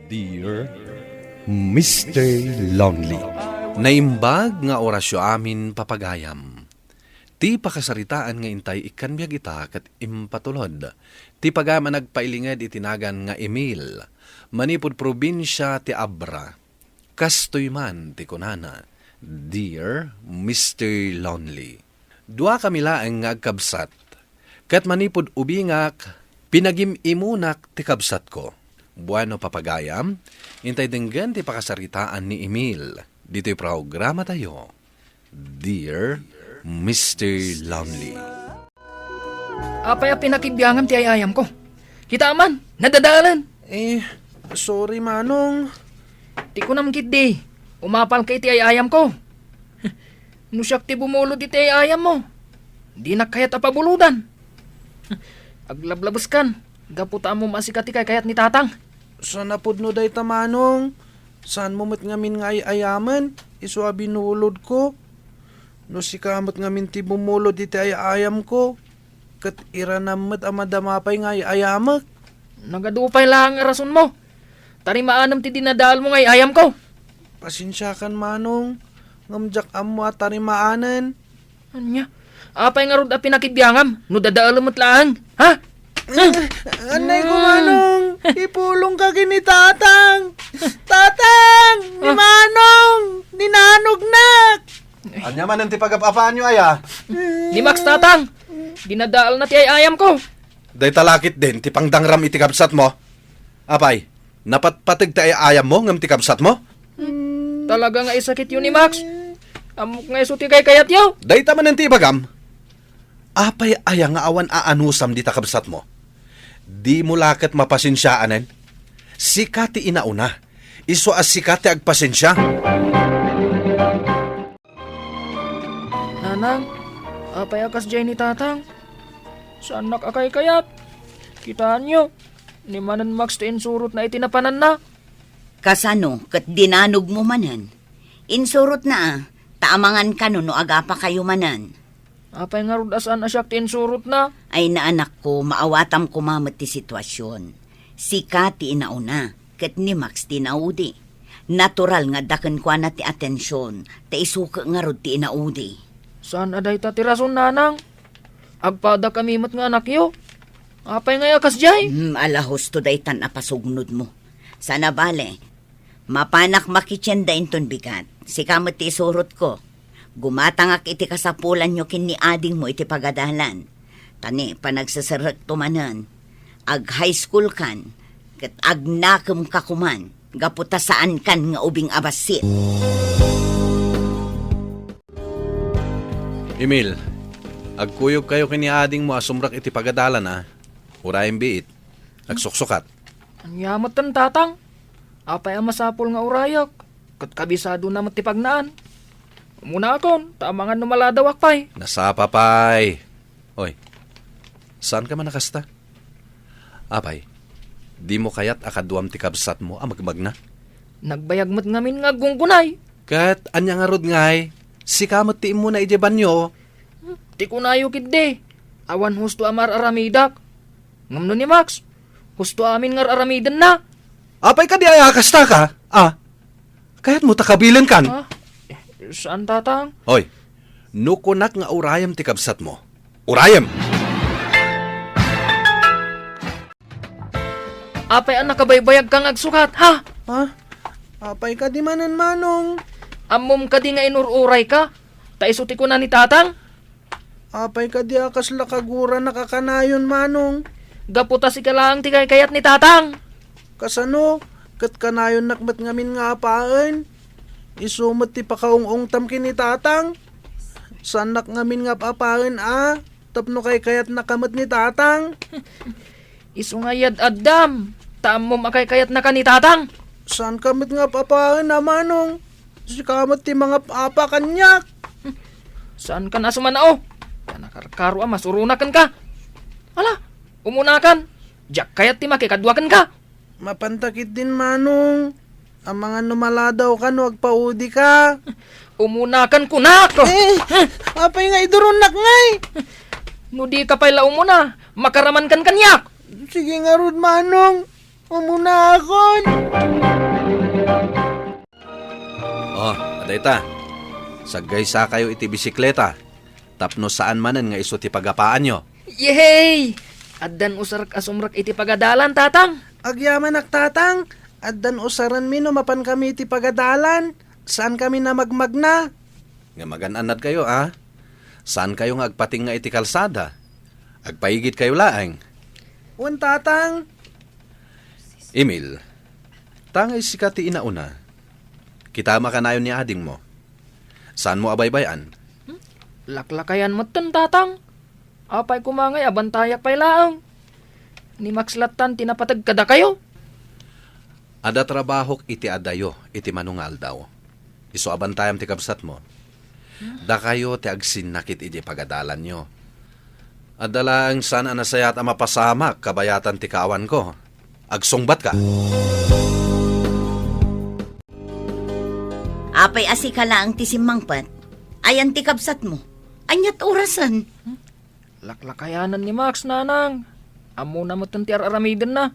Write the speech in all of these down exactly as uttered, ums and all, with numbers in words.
Dear Mister Lonely. Naimbag nga orasyo amin, papagayam. Ti pakasaritaan nga intay ikkan biag ita ket impatulod ti pagayam a nagpailinged iti nagan nga Emil, manipud probinsia ti Abra. Kastoy man ti kunana, "Dear Mister Lonely, duakami laeng nga agkabsat, ket manipud ubingak, pinagim-imunak ti kabsatko." Bueno, papagayam, intay denggen ti pakasaritaan ni Emil ditoy programatayo, Dear Mister Lonely. Apay a pinakibiangam ti ay-ayamko? Kita man, nadadalan. Eh, sorry, Manong. Ti kunam ketdi, umapalka iti ay-ayamko. No siak ti bumulod iti ay-ayammo, dinak kayat a pabulodan. Aglablabeskan, gapu ta ammom a sika ti kaykayat ni Tatang. Saan a pudno dayta, Manong. Saanmo met ngamin nga ay-ayamen, isu a binulodko. No sika met ngamin ti bumulod iti ay-ayamko, ket iranam met a madama pay nga ay-ayamek. Nagadu pay laeng a rasonmo. Tarimaanem ti dinadaalmo nga ay-ayamko. Pasensiakan, Manong, ngem diak ammo a tarimaanen. Ania? Apay ngarud a pinakibiangam no dadaalem met laeng? Ha? Eh, anay ko, Manong, ipulongka ken ni Tatang. Tatang! Ni Ah. Manong! Ni Nanognak! Ania manen ti pagap-apaanyo, aya? Ni Max, Tatang! Dinadaalna ti ay-ayamko. Dayta la ketdin ti pangdangram iti kabsatmo. Apay, napatpateg ti ay-ayammo ngem ti kabsatmo? Talaga nga isakityo ni Max. Ammok nga isu ti kaykayatyo. Dayta manen ti ibagam. Apay aya nga awan aanusam dita kabsatmo? Dimo la ket mapasensiaanen? Sika ti inauna. Isu a sika ti agpasensia. Nanang, apay a kasdiay ni Tatang? Saannak a kaykayat. Kitaenyo, ni manen Max ti insurotna iti napananna. Kasano ket dinanogmo manen? Insurotna a, ta amangan kano no agapakayo manen. Apay ngarud a saan a siak ti insurotna? Ay, anakko, maawatam koma met ti situasion. Sika ti inauna, ket ni Max ti naudi. Natural nga adda kenkuana ti atension, ta isu ket ngarud ti inaudi. Saan a dayta ti rason, Nanang? Agpadakami met nga anakyo. Apay ngay a kasdiay? Hmm, ala, husto daytan a pasugnodmo. Sana bale, mapanak makitienda inton bigat. Sika met ti isurotko. Gumatangak iti kasapulanyo ken ni adingmo iti pagadalan. Ta ni panagseserrekto manen, ag-high school kan, ket agnakemka koman, gapu ta saankan nga ubing a bassit. Emil, agkuyogkayo ken ni adingmo a sumrek iti pagadalan a, uray biit, nagsuksukat. Ania metten, Tatang? Apay a masapul nga urayek? Ket kabisadona met ti pagnaan. Umunakon, ta amangan no maladawak pay. Nasapa pay. Oy, saanka man a kasta? Apay, dimo kayat a kaduam ti kabsatmo a magmagna? Nagbayag met ngamin nga aggunggunay. Ket ania ngarud ngay? Sika met ti immuna idiay banio. Ti kunayo ketdi, awan husto a mar-aramidak. Ngem no ni Max, husto amin nga ar-aramidenna. Apay kadi aya a kastaka? Ah, kayatmo ta kabilenkan? Ah, saan, Tatang. Hoy, no kunak nga urayem ti kabsatmo, urayem! Apay a nakabaybayagka nga agsukat, ha? Ha? Apay kadi manen, Manong? Ammom kadi nga inur-urayka? Ta isu ti kuna ni Tatang? Apay kadi a kasla kaguranak a kanayon, Manong? Gapu ta sika laeng ti kaykayat ni Tatang. Kasano? Ket kanayonnak met ngamin nga apaen. Isu met ti pakaung-ungtam ken ni Tatang. Saannak ngamin nga ap-apaen a tapno kaykayatnaka met ni Tatang. Isu nga iyad-addam, ta ammom a kaykayatnaka ni Tatang. Saanka met nga ap-apaen a, Manong? Sika met ti mangap-apa kaniak. Saankan a sumanao? Ta nakarkaro a masuronak kenka. Ala, umunakan. Diak kayat ti makikadua kenka. Mapanta ketdin, Manong. Amangan no maladawka no agpaudika. Umunakan kunak! Eh, apay nga iduronnak ngay? No dika pay la umuna, makaramankan kaniak! Sige ngarud, Manong. Umunakon. Dayta, saggaysakayo iti bisikleta tapno saan manen nga isu ti pagapaanyo. Yehey! Addan usarek a sumrek iti pagadalan, Tatang. Agyamanak, Tatang. Addan usarenmi no mapankami iti pagadalan. Saankami namagmagna. Nga magan-annadkayo, a? Saankayo nga agpatinga iti kalsada. Agpaigidkayo laeng. Wen, Tatang. Emil, ta nga sika ti inauna, kitam a kanayon ni adingmo. Saanmo a baybay-an? Hmm? Laklakayan metten, Tatang. Apay koma ngay a bantayak pay laeng? Ni Max lattan ti napateg kadakayo. Adda trabahok iti adayo iti mano nga aldaw. Isu a bantayam ti kabsatmo. Dakayo ti agsinnakit iti pagadalanyo. Adda laeng saan a nasayaat a mapasamak kabayatan ti kaawanko. Agsungbatka. Apay a sika laeng ti simmangpet? Ayan ti kabsatmo? Aniat orasen? Laklakayanan ni Max, Nanang. Ammona metten ti ar-aramidenna.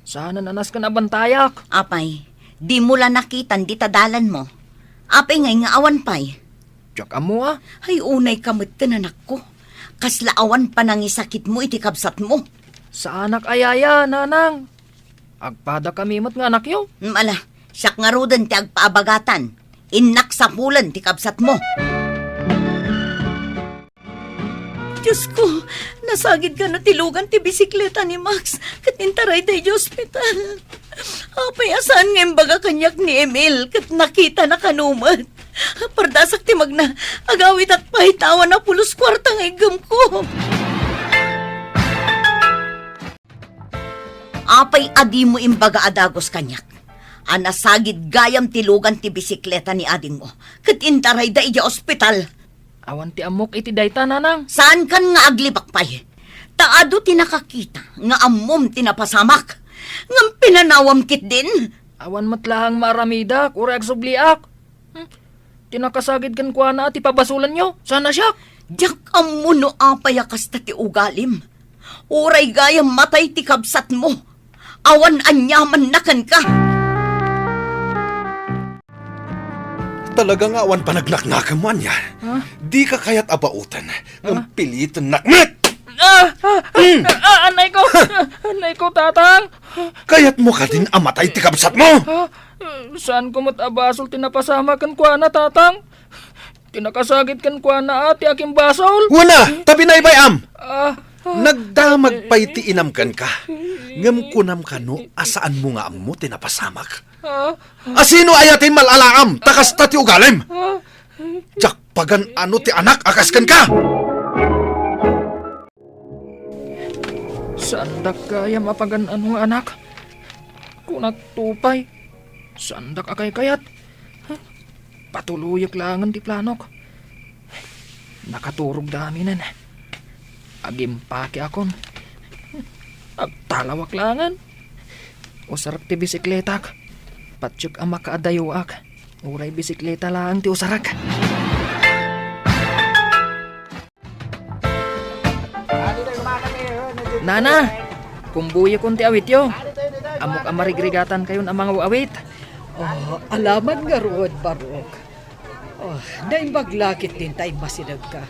Saanen a nasken a bantayak. Apay, dimo la nakitan dita dalanmo? Apay ngay nga awan pay? Diak ammo a. Ay, unayka metten, anakko. Kasla awan panangisakitmo iti kabsatmo. Saanak a yaya, Nanang. Agpadakami met nga anakyo. Mm, ala, siak ngaruden ti agpaabagatan. Innak sapulen ti kabsatmo. Diosko, nasagidkana ti lugan ti bisikleta ni Max ket intarayda idiay ospital. Apay a saan nga imbaga kaniak ni Emil ket nakitana kano met? Pardasak ti magna, agawidak pay ta awan a pulos kuarta nga iggemko. Apay a dimo imbaga a dagus kaniak a nasagid gayam ti lugan ti bisikleta ni adingmo ket intarayda idiay ospital? Awan ti ammok iti dayta, Nanang. Saankan nga aglibak pay? Ta adu ti nakakita nga ammom ti napasamak. Ngem pinanawam ketdin? Awan met laeng maaramidak, uray agsubliak. Hmm? Ti nakasagid kenkuana a ti pabasolanyo, saan a siak? Diak ammo no apay a kasta ti ugalim. Uray gayam matay ti kabsatmo, awan aniamanna kenka. Talaga nga awan panagnaknakemmo ania? Ha? Dika kayat a baoten, ngem Ha? pilitennak met! Ah! Ah! Hmm. Ah! Anay ko! Anay ko, Tatang! Kayatmo kadin a matay ti kabsatmo? Ah! Saan ko met a basol ti napasamak kenkuana, Tatang? Ti nakasagid kenkuana a ti akimbasol. Wen a, ta binaybay-am! Ah! Nagdamag pay ti inam kenka. Ngem kunam kano a saanmo nga ammo ti napasamak? Ah! A sino aya ti mal-alaam ta kasta ti ugalim? Ah! Diak pagan-ano ti anak a kas kenka! Saandak gayam a pagan-ano nga anak? Kunak to pay, saandak a kaykayat. Patuloyek laengen ti planok. Nakaturogda aminen. Agimpakeakon. Agtalawak laengen. Usarek ti bisikletak. Patiek a makaadayoak. Uray bisikleta laeng ti usarek. Nana, kumbuyokkon ti awityo. Ammok a marigrigatankayon a mangaw-awit. Oh, alaman ngarud, Barok. Oh, naimbag la ketdin ta immasidegka.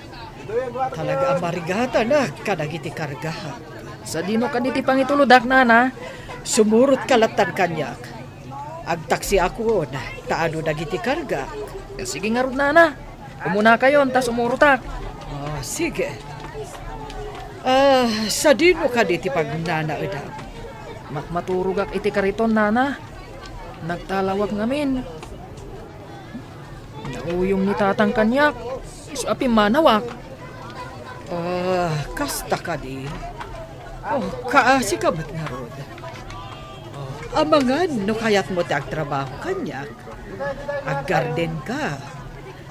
Talaga a marigatanak kadagiti karga. Sadino kadi ti pangitulodak, Nana? Sumurotka lattan kaniak. Agtaksiakon, ta adu dagiti karga. Sige ngarud, Nana. Umunakayon, ta sumurotak. Ah, sige. Ah, sadino kadi ti pagnanaedam? Makmaturogak iti kariton, Nana. Nagtalawak ngamin. Nauyong ni Tatang kaniak, isu a pimmanawak. Ah, kasta kadi? Oh, kaasika met ngarud. Oh, amangan no kayatmo ti agtrabaho kaniak. Aggardenka.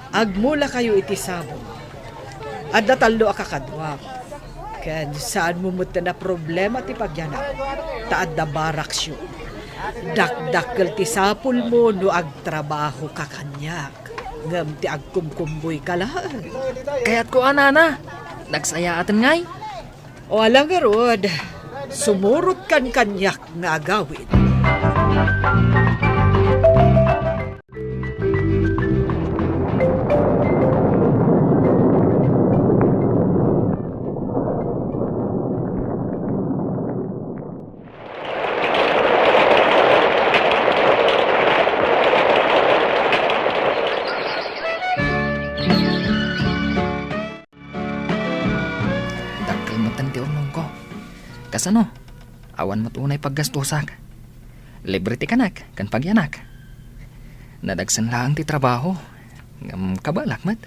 Agmulakayo iti sabong. Adda tallo a kakaduam. Ken saanmo met a problema ti pagyanam, ta adda baraksyo. Dakdakkel ti sapulmo no agtrabahoka kaniak, ngem ti agkumkumboyka laeng. Kayatko a, Nana. Nagsayaaten ngay? O ala ngarud, sumurotkan kaniak nga agawid. Tano, awan met unay paggastosak. Libre ti kanak ken pagyanak. Nadagsen laeng ti trabaho, ngem kabaelak met.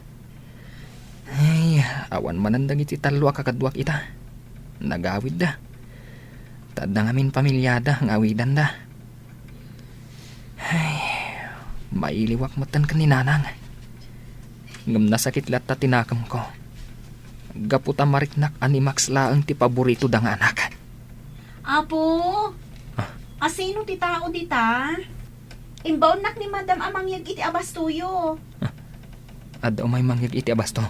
Ay, awan manen dagiti tallo a kakaduak ita. Nagawidda. Ta adda ngamin pamilyada nga awidanda. Ay, mailiwak metten ken ni Nanang. Ngem nasakit latta ti nakemko. Gapu ta mariknak a ni Max laeng ti paboritoda nga anak. Apo, Ah. asino ti tao dita? Imbaonnak ni Madam a mangyeg iti abastoyo. Ah, adda umay mangyeg iti abasto.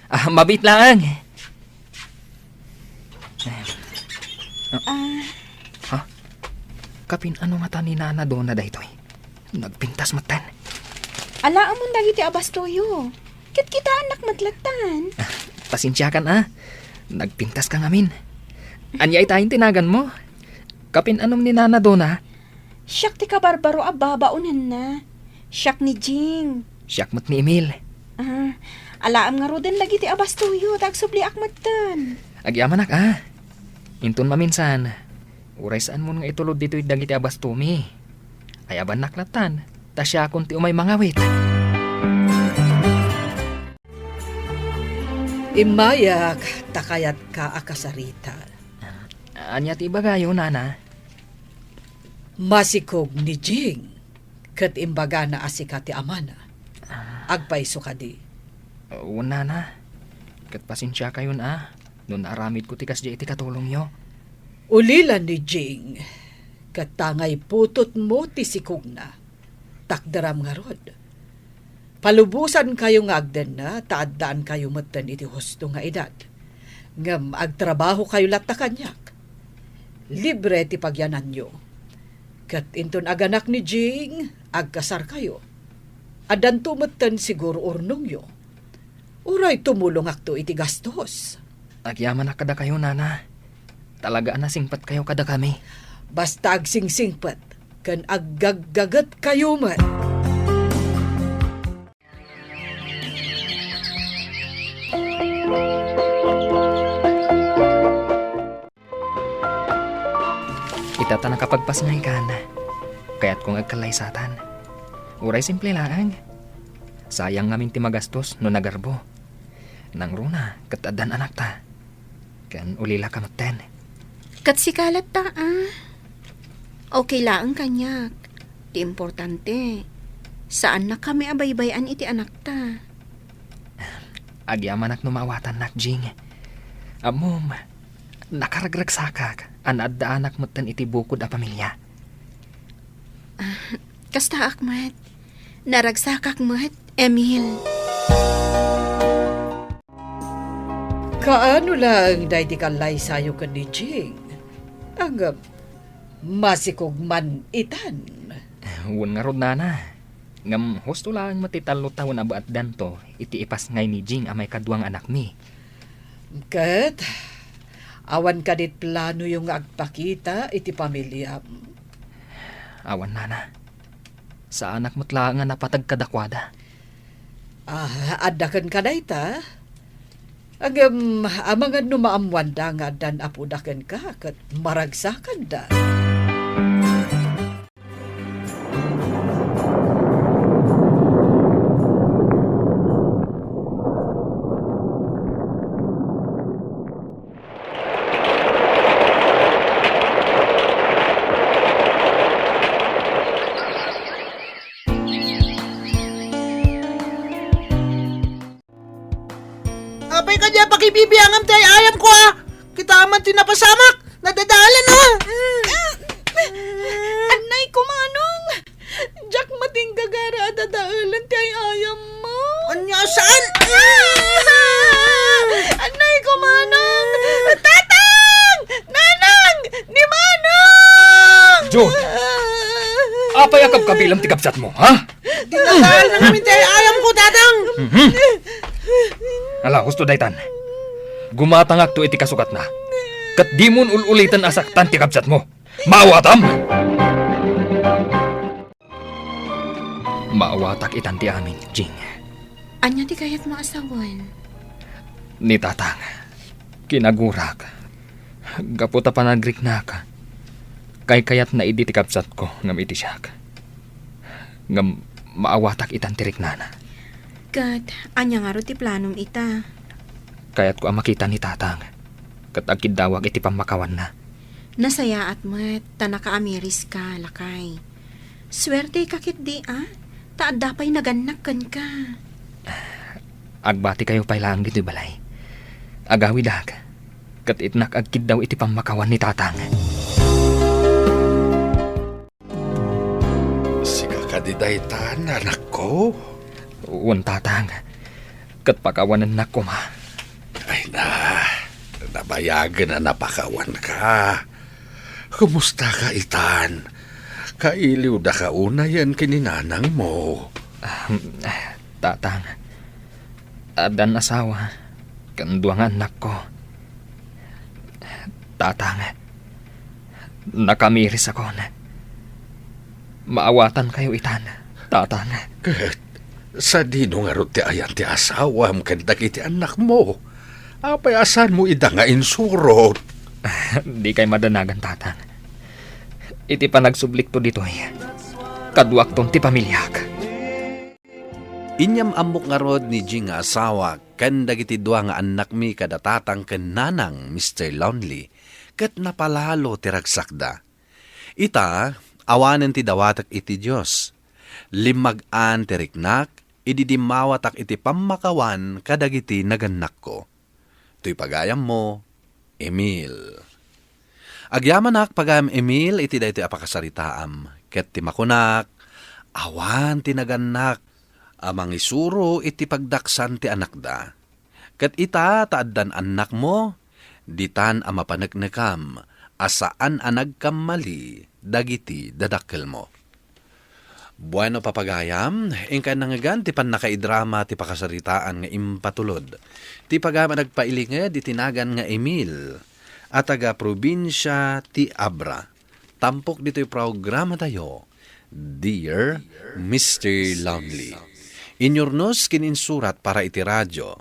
Ah, mabiit laeng. Ah. Ha? Kapin-ano ngata ni Nana Dona daytoy? Nagpintas metten. Alaamon dagiti abastoyo. Ket kitaennak met lattan. Ah, pasensiakan a. Nagpintaska ngamin. Ania itayen ti naganmo? Kapin-anom ni Nana Dona? Siak ti kabarbaro a babaonenna. Siak ni Jing. Siak met ni Emil. Ah, alaem ngaruden dagiti abastoyo, ta agsubliak metten. Agyamanak a. Inton maminsan, uray saanmon nga itulod ditoy dagiti abastomi. Ayabannak lattan, ta siakon ti umay mangawit. Immayak, ta kayatka a kasarita. Ania ti ibagayo, Nana? Masikog ni Jing, ket imbagana a sika ti amana. Ah. Agpayso kadi? Wen, Nana. Ket pasensiakayon a, no naaramidko ti kasdi iti katulongyo. Ulila ni Jing, ket tangay putotmo ti sikogna. Takderam ngarud. Palubosankayo nga agdenna, ta addaankayo metten iti husto nga edad. Ngem agtrabahokayo latta kaniak. Libre ti pagyananyo. Ket inton aganak ni Jing, agkasarkayo. Addanto metten siguro urnongyo. Uray tumulongakto iti gastos. Agyamanak kadakayo, Nana. Talaga a nasingpetkayo kadakami. Basta agsingsingpet ken aggaggagetkayo met. Ita ta nakapagpasngaykan, kayatko nga agkallaysatan. Uray simple laeng. Sayang ngamin ti magastos no nagarbo. Nangruna ket addan anakta. Ken ulilaka metten. Ket sika latta, a. Okay laeng kaniak. Ti importante, saannakami a baybay-an iti anakta. Agyamanak no maawatannak, Jing. Ammom, nakaragragsakak a naaddaanak metten iti bukod a pamilia. Ah, kastaak met. Naragsakak met, Emil. Kaano laeng daydi kallaysayo ken ni Jing? Ngem, masikog man itan. Wen ngarud, Nana. Ngem husto laeng met ti tallo tawen a baetdanto iti ipasngay ni Jing a maikadua nga anakmi. Ket, awan kadit planoyo nga agpakita iti pamiliam? Awan, Nana. Saanak met laeng a napateg kadakuada. Ah, adda kenka dayta? Ngem, amangan no maammoanda nga addan apoda kenka ket maragsakanda. Apay kadi a pakibibiangam ti ay-ayamko, a? Kita man ti napasamak, nadadalan, a? Annay ko, Manong! Diak matinggagara a dadaelan ti ay-ayammo. Ania saan? Annay ko, Manong! Tatang! Nanang! Ni Manong! Jud! Apay a kabkabilam ti kabsatmo, ha? Dinadal na ngamin ti ay-ayamko, Tatang! Mhm. Ala, husto daytan. Gumatangakto iti kasukatna. Ket dimon ul-uliten a saktan ti kabsatmo. Maawatam! Maawatak itan ti amin, Jing. Ania ti kayatmo a sawen? Ni Tatang, kinagurak. Gapu ta panagriknak, kaykayatna idi ti kabsatko ngem iti siak. Ngem maawatak itan ti riknana. Ket ania ngarud ti planom ita? Kayatko a makita ni Tatang, ket agkiddawak iti pammakawanna. Nasayaat met ta nakaamiriska, lakay. Suerteka ketdi a, ta adda pay nagannak kenka. Agbatikayo pay laeng ditoy balay. Agawidak, ket itnak agkiddaw iti pammakawan ni Tatang. Sika kadi daytan, anakko? Wen, Tatang. Ket pakawanennak koma. Ay na, nabayagen a napakawanka. Kumustaka itan? Kailiwdaka unayen ken ni nanangmo? Ah, Tatang, addan asawa, ken dua nga annakko. Tatang, nakamirisakon. Maawatankayo itan, Tatang. Ket sadino ngarud ti ayan ti asawam ken dagiti annakmo? Apay a saanmo ida nga insurot? Dikay madanagan, Tatang. Iti panagsublikto ditoy, kaduakton ti pamiliak. Inyam-ammok ngarud ni Jing nga asawa ken dagiti dua nga annakmi kada Tatang ken Nanang, Mister Lonely, ket napalalo ti ragsakda. Ita, awanen ti dawatek iti Dios. Limmag-an ti riknak idi dimmawatak iti pammakawan kadagiti nagannakko. Toy pagayammo, Emil. Agyamanak, pagayam Emil, iti daytoy a pakasaritaam, ket ti makunak, awan ti nagannak a mangisuro iti pagdaksan ti anakda. Ket ita ta addan annakmo, ditan a mapaneknekam a saan a nagkammali dagiti dadakkelmo. Bueno, papagayam, inkay nangngegan ti pannakaidrama ti pakasaritaan nga impatulod ti pagayam a nagpailinged iti nagan nga Emil a taga-probinsia ti Abra. Tampok ditoy programatayo, Dear Mister Lonely. Inyurnos ken insurat para iti radyo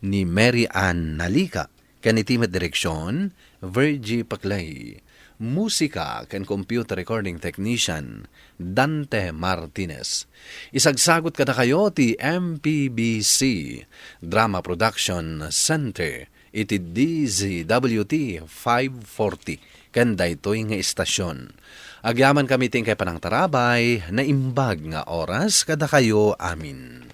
ni Mary Ann Nalika. Ken iti met direksion, Virgie Paclay. Musika ken computer recording technician, Dante Martinez. Isagsagut kadakayo ti M P B C Drama Production Center iti D Z W T five forty ken daytoy nga istasion. Agyamankami ti inkay panangtarabay, naimbag nga oras kadakayo amin.